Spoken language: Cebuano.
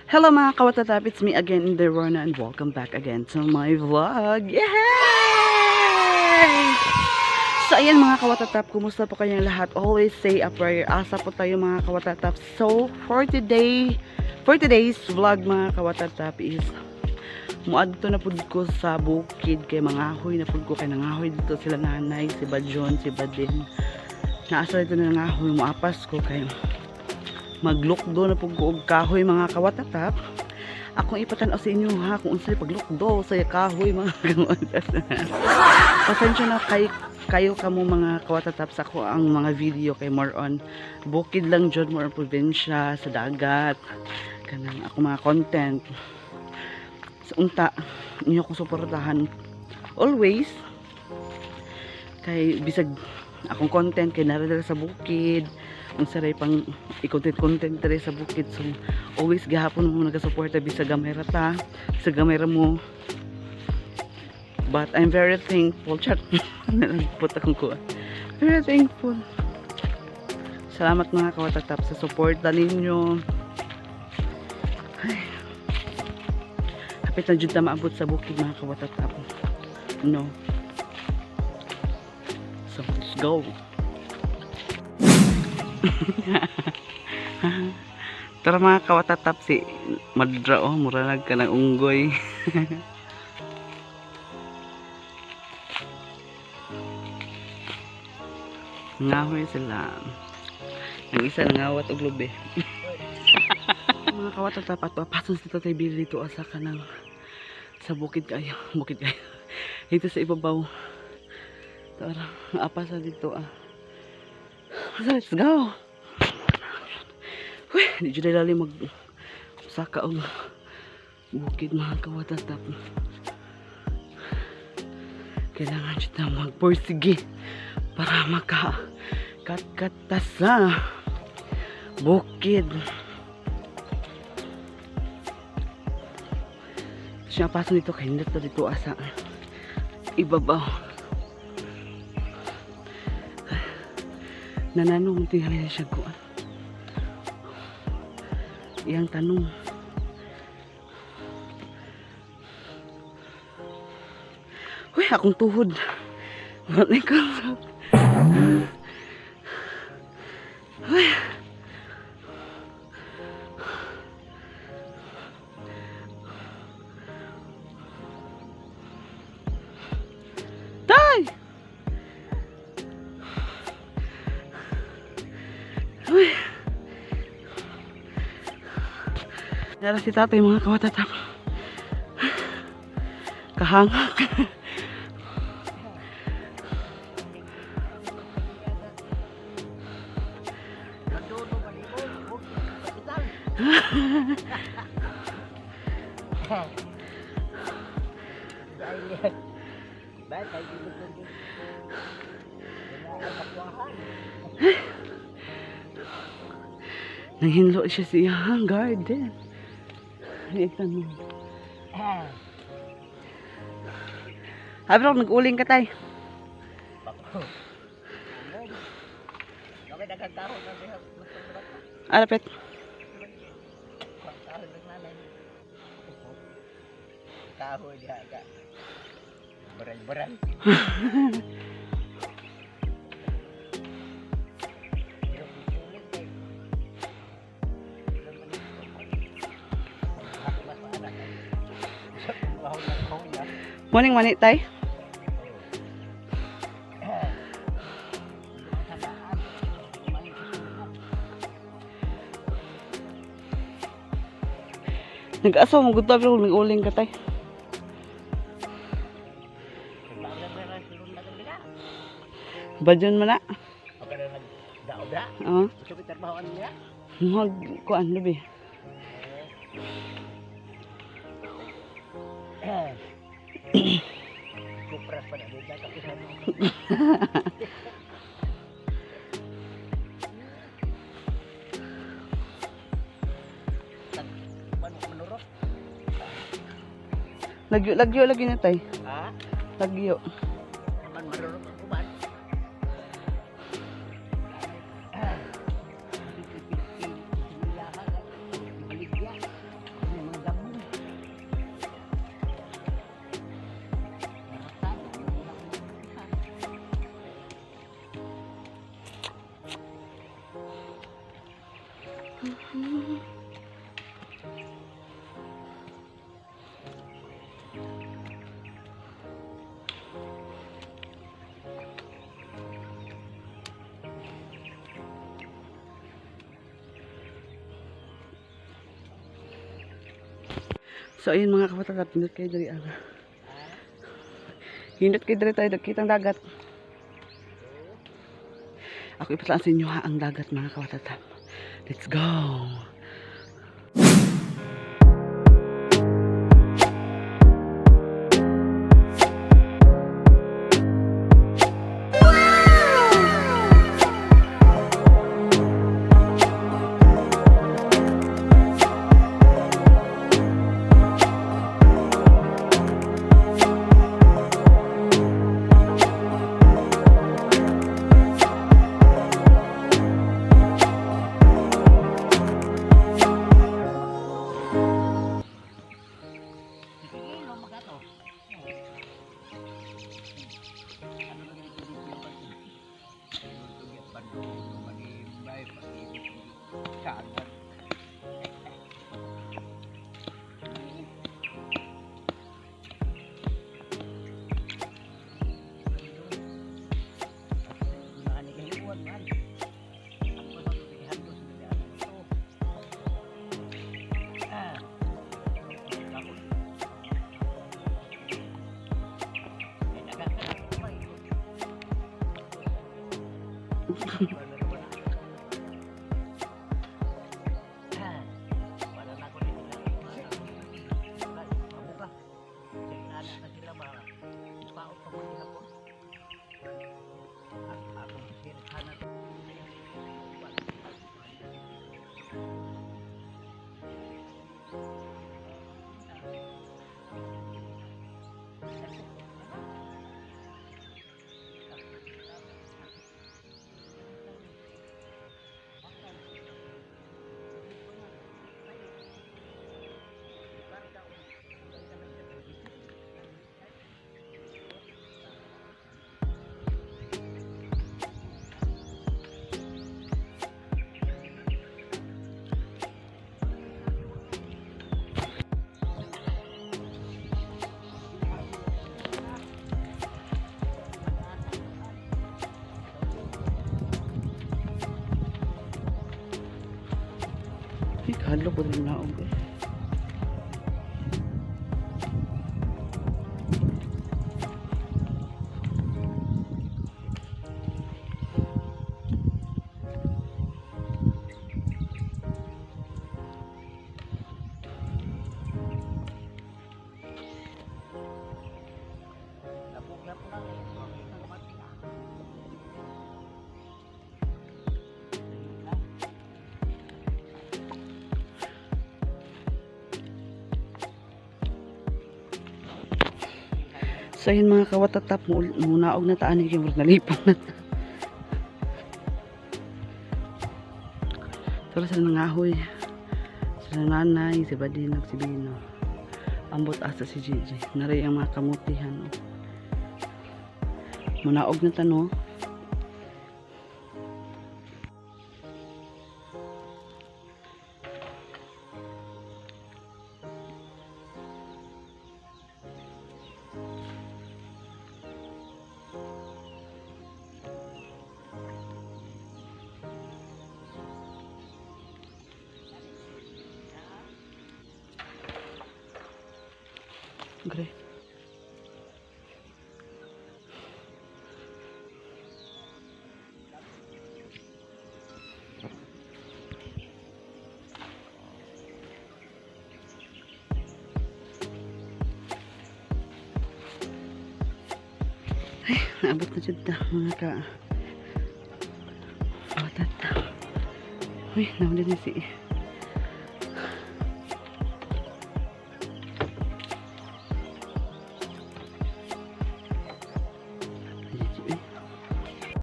Hello, mga kawatatap, it's me again, Derona, and welcome back again to my vlog. Yay! So ayan, mga kawatatap, kumusta po kayong lahat? Always say a prayer. Asa po tayo, mga kawatatap? So for today's vlog, mga kawatatap, is muadto na pud ko sa bukid kay mangahoy na pud ko, kay nangahoy dito sila nanay, si Bajon, si Badin. Naasa dito na nangahoy, muapas ko kay maglukdo na pud ko og kahoy, mga kawatatap. Akong ipatan-aw sa inyo ha kung unsay paglukdo sa kahoy, mga kawatatap. Pasensya na kay kayo kamo, mga kawatatap, sa ako ang mga video kay more on bukid lang jud, more on probinsya, sa dagat kanang ako mga content. Sa unta inyo ko suportahan always kay bisag akong content kay nara dira sa bukid, unsa ray pang i-content content diri sa bukid. So always gihapon mo nagasuporta bisag gamay ra ta, bisag gamay ra mo, but I'm very thankful. Chat put akong kuha. Very thankful. Salamat, mga kawatatap, sa suporta ninyo. Ay. Hapit na jud ta maabot sa bukid, mga kawatatap, no? So let's go. Tara, mga kawatatap. Si Madra oh, mura nag ka ng unggoy. Ngahoy sila. Ang isa nangawat og lubi. Mga kawatatap, at papason si Tatay Billy dito asa ka ng sa bukid kayo, bukid kayo. Dito sa ibabaw. Tara, apa sa dito ah. So, let's go. Uy, di jud lalim mag saka og bukid, mga kawatatap. Kailangan jud na magpursige para maka kat ta sa bukid. Siya paso nito kay hindi to dito asa ibabaw. Nananong tingali na siya kuan. Iyang tanong. Uy, akong tuhod. Wala ko. Uy. Tay! Uy. Nara si tatay, mga kawatatap. Kahangak. Nanghinlo siya sa iyang garden. Ay, tanong. Habi ako, nag-uling ka, tay. Okay, daghang kahoy na diha. Alapit. Kahoy ng nanay. Kahoy diha ka. Baral-baral. Pero kung sulit kay mas maanak kay sa kuwaw ng kahoy. Morning, mani, tay. Tamaan. Mali sa sulok. Nag-aso, maguto pero nag-uling ka, tay. Baral-baral sulok na kabila. Badyon man na. Okay na nagdaog na. Oo. Gusto ko trabahoan niya. Mag, kuan, labi. Kupras pa na dito tapos ano. Manok manurok. Lagyo, lagyo, lagi na, tay. Ha? Lagyo. Man marurok ang uban. So ayun, mga kawatatap, hindot kayo diri ang. Hindot kayo diri tayo, kitang dagat. Ako ipaslaan sa inyo ha ang dagat, mga kawatatap. Let's go! Ay, kahadlok ko rin naog eh. So ayun, mga kawatatap, munaog na taan yung nalipong na ta. Tara sila nangahoy. Sila nanay, si Badinag, si Bino. Ambot asa si Gigi. Nari ang mga kamutihan. Oh. Munaog na tano. Gre. Ay, naabot na jud ta, mga ka. Watat. Uy, naulid na si.